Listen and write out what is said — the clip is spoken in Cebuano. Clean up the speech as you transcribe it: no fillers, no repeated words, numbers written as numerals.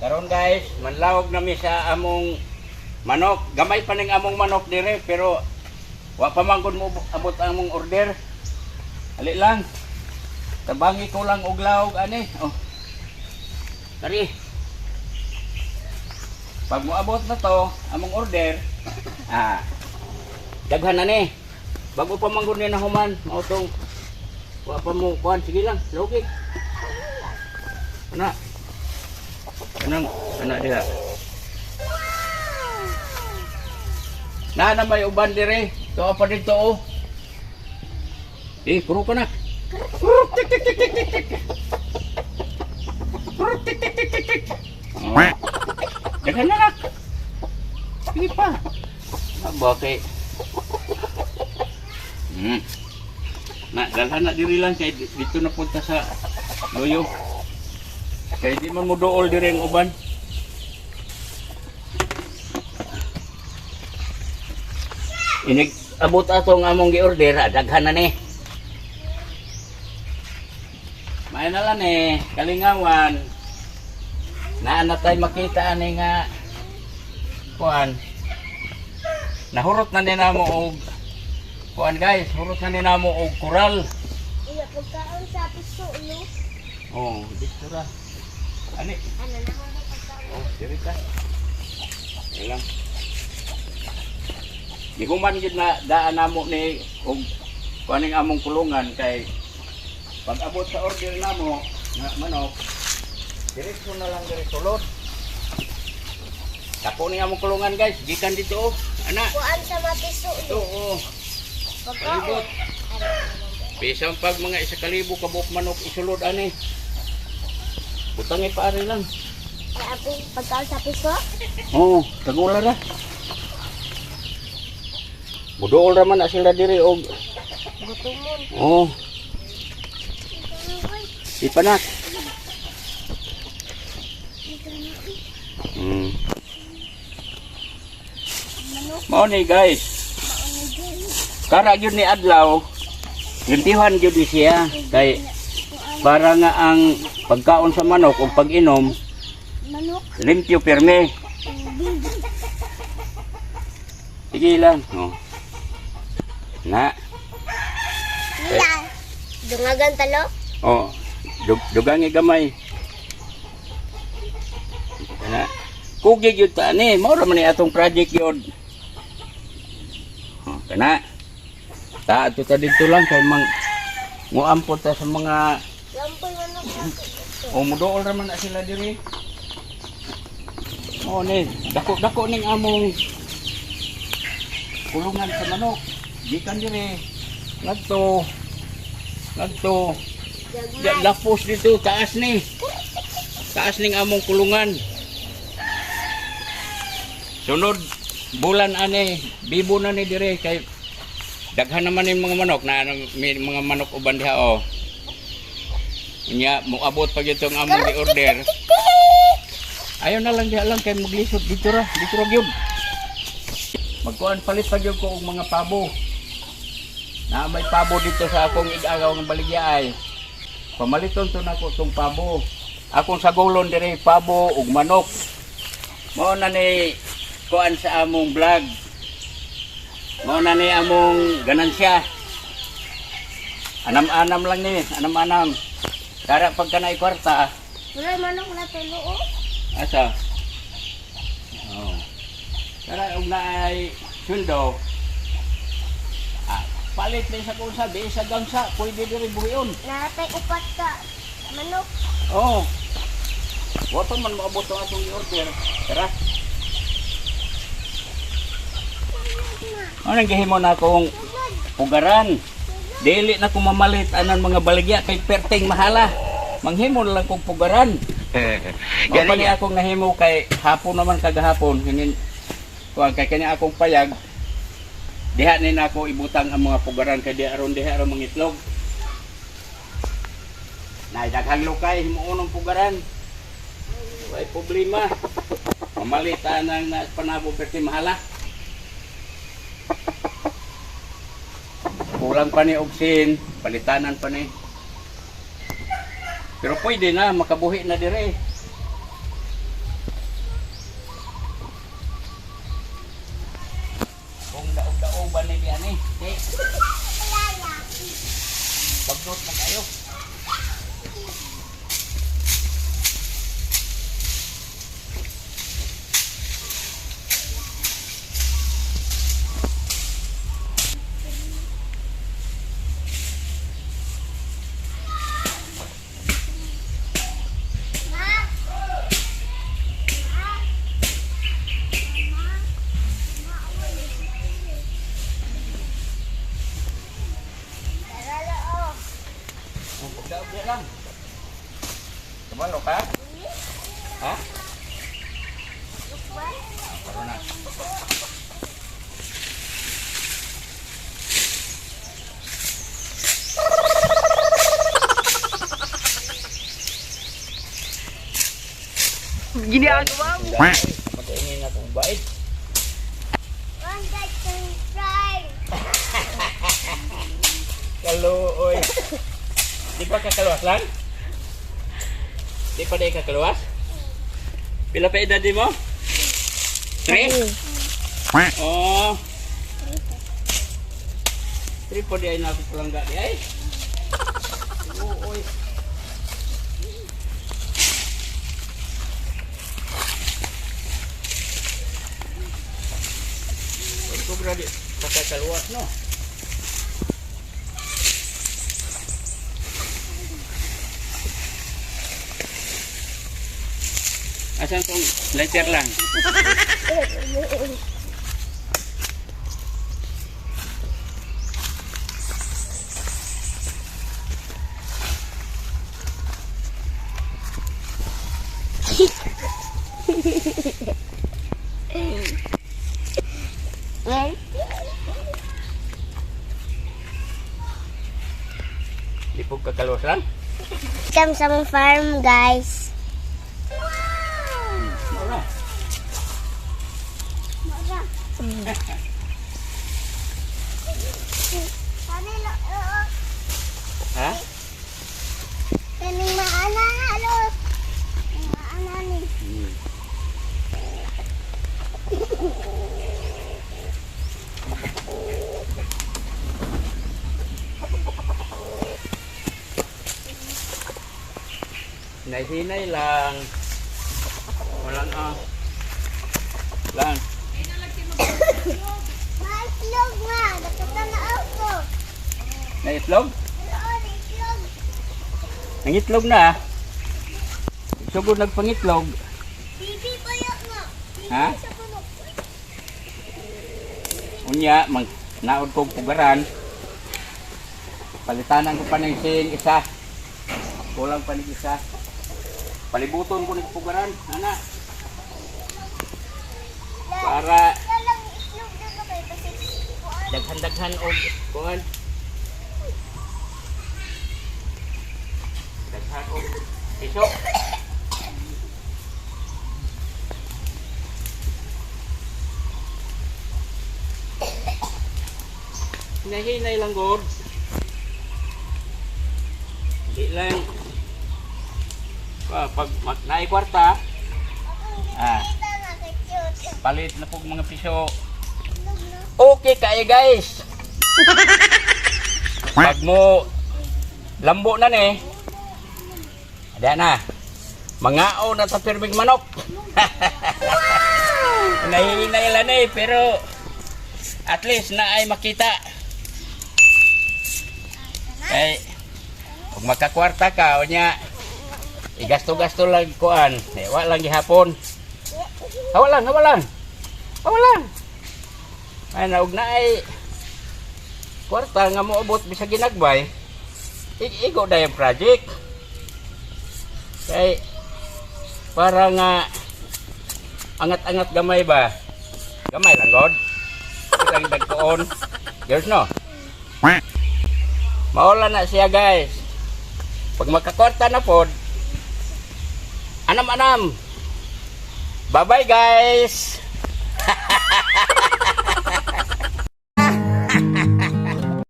Karon guys, manlawog nami sa among manok. Gamay pa ning among manok dire pero wa pa man gud mo abot ang among order. Ali lang. Tabangi ko lang og lawog ani. Oh. Kari. Pag moabot na to, among order, daghan na ni. Bago pa man gud ni nahuman, mao tong wa pa mo kuan, sige lang, logik. Ana. Anang ana diha. Na na may uban dire. Tuo pa dito oh. Eh, puro ka na. Puro tik tik tik tik tik tik. Puro tik tik tik tik tik. Oh. Daghan na nak. Sige pa. Bakit? Na, dalhan na diri lang kay dito na punta sa loyo. Kay di man mo dool diri ang uban. Inig abot atong among gi-order, daghan na ni. May na lang eh, kalingawan. Naa na tay makita ani nga kuan. Nahurot na ni namo og kuan guys, hurot na ni namo og koral. Iya, pagkaon sa piso, no? Oh, dito ra. Ani? Ano na ako pagkaon? Oh, diri ka. Ilang. Gihuman gyud na daan namo ni og kuaning among kulungan kay pag abot sa order namo nga manok, diretso na lang diri sulod. Dako ni among kulungan guys, gikan dito oh. Ana. Kuan sa mapiso, Ito no? oh. Pagkaon. Palibot. Ano? Bisan pag mga 1,000 ka buok manok isulod ani. Butang ipaari lang. Ay, api, pagkaon sa piso? Oo, tagula ra. Muduol ra man na sila diri og Gutumon. oh, ipanak. Mao ni guys. Kara gyud ni adlaw. Limpihan gyud ni siya kay para nga ang pagkaon sa manok o pag-inom Manok. limpyo pirmi. Sige lang. Oh. Na. Nila. Dungagan talo? Oh, dugangi gamay. Na. Kugi gyud ta ani, mao ra man ni atong project gyud. Oh, kana. Ta ato ta dito lang kay mang muampot ta sa mga Lampoy manok na o muduol ra man na sila diri. Mao ni, dako-dako ning among kulungan sa manok. Gikan diri ngadto ngadto. Di, lapos dito, taas ni. Taas ning among kulungan. Sunod bulan ani, bibo na ni dire kay daghan naman yung mga manok na may mga manok uban diha oh. Unya moabot pag itong among gi-order. Ayaw na lang diha lang kay maglisod dito ra gyud. Magkuan palit pa gyud ko og mga pabo. Na may pabo dito sa akong igagaw ng baligya ay. Pamaliton to nako tong pabo. Akong sagulon dire pabo ug manok. Mao na ni kuan sa among vlog. Mao na ni among ganansya. Anam-anam lang ni, anam-anam. Kara pagka naay kwarta, Wala manok na tulo, oh. Asa? Oh. Kara og naay sweldo. Palit din sa kung sabi, sa gangsa, pwede diri buhion. Naratay upat ka manok. Oo. Oh. Wa pa man maabot ang atong i-order. Tara. Ano nang gihimo na akong pugaran? Dili na ko mamalit anan mga baligya kay perting mahala. Manghimo na lang kong pugaran. Mao pa ni akong nahimo kay hapon naman kagahapon hinin kuan kay kani akong payag. Diha ni nako ibutang ang mga pugaran kay diha aron diha aron mangitlog. Nay daghang lukay himuon ang pugaran. Way problema. Mamalitan ang na panabo perti mahala. Kulang pa ni og sin, palitanan pa ni. Pero pwede na, makabuhi na dire. Nindot na kayo. Ma! Ma! Ma! Tara, loo. Ugda-ugda lang. Kabalo ka? Ha? Tara na. Ginagawa mo. Pagkaingin na itong bait. One, two, three, Kaluoy. Di ba kakaluwas lang? Di pa di kakaluwas? Pila pa edad di mo? 3? Oh. 3 po di ay na ako palangga di ay. Kaluoy. Ito grabe, kakakaluwas no? Asan tong lighter lang? Well, Di po kakaluwas lang? Come sa among farm, guys. Wala. Ha? Kaning maana na lo. Maana ni. Hinay-hinay lang. Walang ah. Lang. Maitlog nga, nakatanaw ko. Naitlog? Oo, naitlog. Nangitlog na ah. Sugod nagpangitlog. Bibi pa yun nga. Bibi Ha? sa puno. Unya, mang naod kong pugaran. Palitanan ko pa ng sing isa. Kulang pa ng isa. Palibuton ko ng pugaran. Ana. Para Lalang itlog dito kay kasi kuan. daghan-daghan og kuan. Daghan og piso. Hinahinay lang god. Di lang. Pa, pag naay kwarta, Akong Ah. gipakita nga kay cute. Palit na po mga piso. Itlog na. Okay kayo guys. Pag mo lambo na ni. Ada na. Mangao na sa pirming manok. Nahihinay lang eh, pero at least na ay makita. Ay, kung makakwarta ka, o niya, igasto-gasto lang kuan. Eh, wa lang gihapon. Hawa lang, hawa lang. Hawa lang. Ay, naog na ay kwarta nga moabot bisag ginagbay. Igo na yung project. Kay para nga angat-angat gamay ba? Gamay lang god. Isang dagkoon. Yours no? Maula na siya guys. Pag makakwarta na pod, anam-anam. Bye-bye guys.